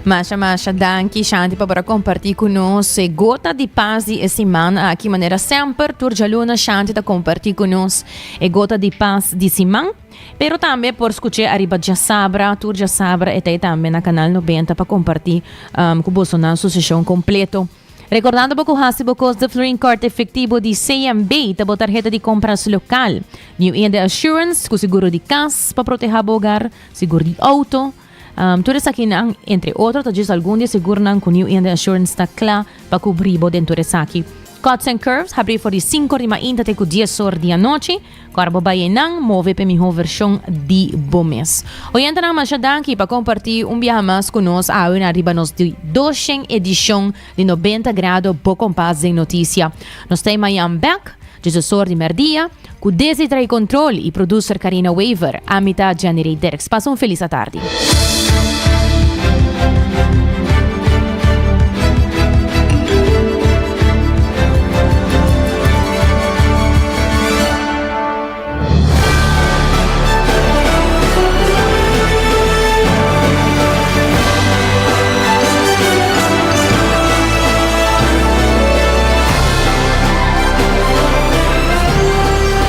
Masha masha danki Shanti pa por a comparti cu nos e gota di paz di e siman aki. Manera semper tur djaluna Shanti ta comparti cu nos e gota di paz di siman. Pero tambe por scuche ariba djasabra, tur djasabra e ta e tambe na Canal 90 pa comparti um, cu boso nan su sesion completo. Recordando bo cu haci bo cos de Florin Card efectivo di CMB ta bo tarheta di compras local. New India Assurance cu seguro di cas pa proteha bo hogar, seguro di auto. Um, tur esakinan, entre otro, ta djis algun di e segurnan cu New India Assurance ta cla pa cubri bo den tur esaki. Cuts and Curves habri for di 5 or di mainta te cu 10 or di anochi. Ora bo bai einan, move p'e mihó vershon di bo mes. Oyentenan, masha danki pa kompartí un biaha mas ku nos awe na riba nos di doshen edishon di 90 Grado Bo Kompas den Notisia. Nos ta e mañan bèk. Djesosor di merdia, cu Desi trae control y producer Carina Wever, ami ta Jenny Ray Dirks. Pasa un feliz atardi.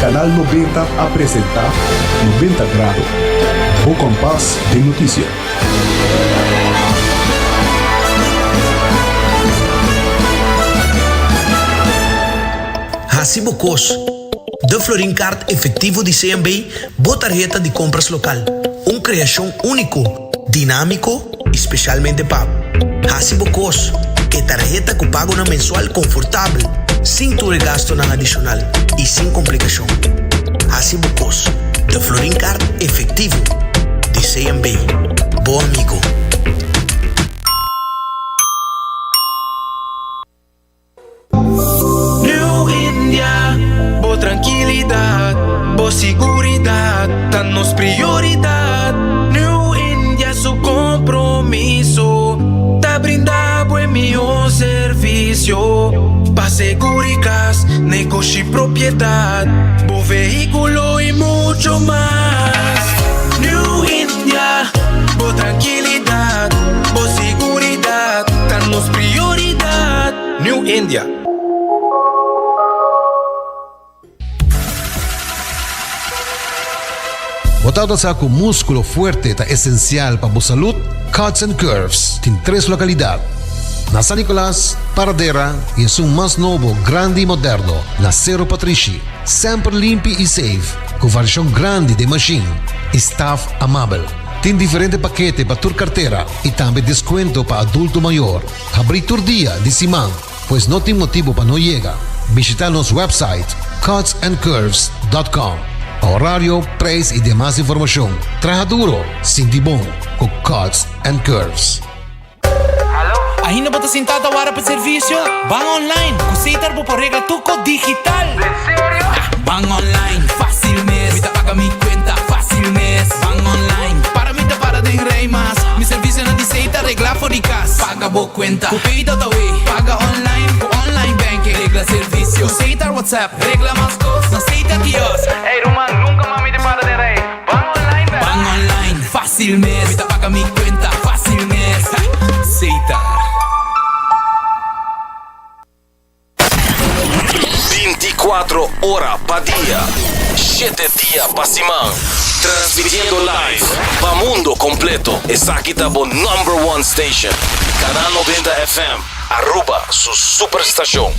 Canal 90 a presenta 90 Grado, bo kompas den notisia. Hasi bo kos. De Florin Card efectivo di CMB, bo tarheta di compras local. Un creacion unico, dinamico y specialmente pa bo. Hasi bo cos. E tarheta cu pagonan mensual confortabel, sin tur e gastonan adicional y sin complicacion. Hasi bo cos. De Florin Card efectivo di CMB. Bo amigo. New India, bo trankilidat, bo siguridat ta nos prioridat. New India su kompromiso ta brinda bo e mihó servisio pa seguri kas, negoshi, propiedat, bo vehíkulo i mucho mas. New India, bo trankilidat, bo siguridat ta nos prioridat. New India. Bo tabata sa ku múskulo fuerte ta esensial pa bo salud? Cuts and Curves tin tres lokalidat, na San Nicolas, Paradera i esun mas nobo, grandi i moderno na Sero Patrishi. Semper limpi i safe, ku variashon grandi den mashin i staf amabel. Tin diferente pakete pa tur kartera i tambe deskuento pa adulto mayor. Habrí tur dia di siman, pues no tin motibu pa no yega. Bishita nos website cutsandcurves dot com pa horario, prijs i demas informashon. Traha duro, sinti bon ku Cuts and Curves. Ainda bo ta sintá ta wara pa servisio? Ban online! Ku Setar bo por regla tur kos digital! Ban online, fácil mes. Mi ta paga mi cuenta fácil mes. Ban online, para mi ta para den rij mas. Mi servicionan di Setar regla for di cas. Paga bo cuenta cu Pay.awe. Paga online cu online banking. Regla servicio cu Setar WhatsApp. Regla mas cos na Setar kiosk. Ey ruman, nunca mas mi ta para den rij. Ban online bera. Ban online, fácil mes. Mi ta paga mi cuenta fácil mes. Setar. 24 ora pa dia, shete dia pa siman. Transmitiendo live pa mundo completo. Esaki ta bo number one station. Canal 90 FM, Aruba su superstacion.